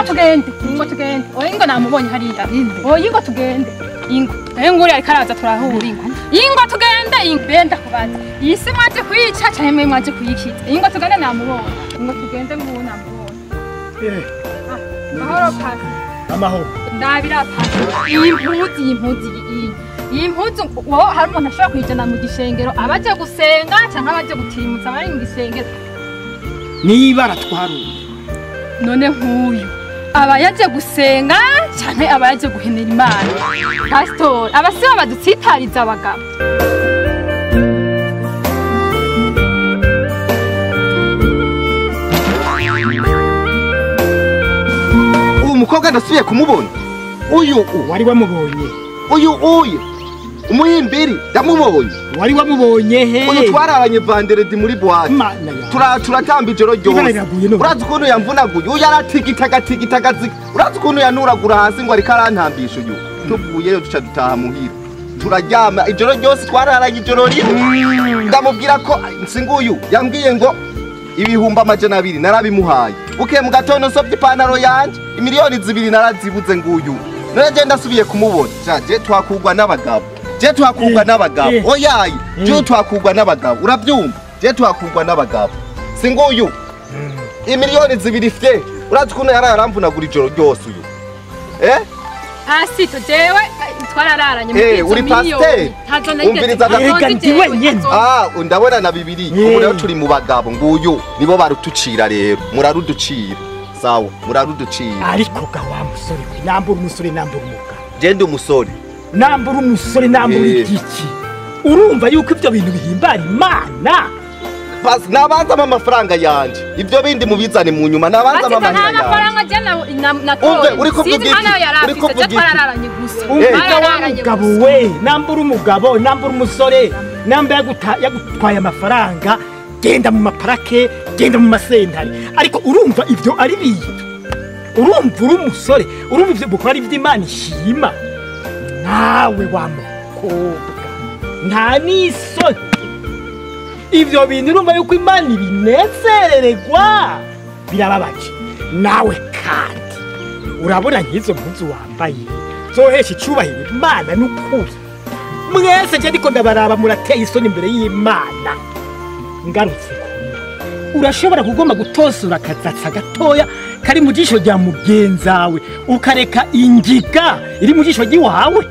tugende, ingo tugende. Oya ingo namubonye hariya. Oya ingo tugende. Ingo. Nayo nguri ariko araza turahura ingo. Ingo tugende, ingo benda kubaza. Iyi si mwaje kuyica canke mwe mwaje kuyikiza. Ingo tugende namubonye. Ingo tugende nguwo namubonye. Mahoro pasi. Amahoro. Ndabira pasi. Iyi mpuzu, iyi mpuzu iyi. Iyi mpuzu wowe hari umuntu ashobora kuyijana mu gishengero abaje gusenga canke abaje gutirimutsa abari mu gisengero. Niba twaruye. None nk'uyu aba yaje gusenga canke aba yaje guhenera Imana. Pastor, abasiba badutsitariza abagabo. Uyu mukobwa ndasubiye kumubona. Uyu wari wamubonye. Uyu umuyimbiri ndamubonye. Wari wamubonye he? Uyu twararanye vendredi muri boîte. Turatamba ijoro ryose. Urazi ukuntu yamvunaguye. Uyu yaratigitagatigita. Urazi ukuntu yanuragura hasi ngo ariko arantambisha uyu. Tuvuyeyo duca dutaha muhira. Turaryama ijoro ryose twararanye ijoro rimwe. Ndamubwira ko nsinguyu yambwiye ngo 200,000 narabimuhaye. Buke mu gatondo nsovye ipantaro yanje 2,000,000 narazibuze nguyu. None je ndasubiye kumubona. Je twakugwa n'abagabo. Je twakugwa n'abagabo. Oyayi, je twakugwa n'abagabo. Urabyumva? Je twakugwa n'abagabo. Singuyu. 2,000,000 fye. Urazi ukuntu yaramvunagura ijoro ryose uyu. Eh? Pasito jewe twarararanye mu uri pasteur. Umviriza Ah, ndabona na bibiri. Ubu rero turi mu bagabo nguyu nibo barutucira rero. Muraruducira. Sawa, muraruducira. Ariko ga wa musore we, nambura umusore nambura umugabo. Je ndi umusore. Nambura umusore nambura igiki. Urumva yuko ivyo bintu bihimbara Imana. Bas nabanza amafaranga yanje. Ivyo bindi mubizane mu nyuma nabanza amafaranga yanje. Amafaranga je na Umve uri kuvuga iki? Uri kuvuga iki? Twarararanye gusa. Umugabo we, nambura umugabo, nambura umusore, namba yagutwaye amafaranga, genda mu maparake, genda mu masentare. Ariko urumva ivyo ari bintu. Urumva uri umusore, urumva ivyo bukora ari ivy'Imana ishima. Nawe wa mukobwa nta n'isoni. Ivyo bintu urumva yuko Imana ibinezerererwa birababaje. Nawe kandi urabona nk'izo mpuzu wambaye zohesha icubahiro Imana n'ukuri. Mwese je ndiko ndabaraba murateye isoni imbere y'Imana. Ngarutse kuri urashobora kugomba gutosura akazatsa gatoya kari mu jisho rya mugenzawe ukareka ingiga iri mu jisho ry'iwawe.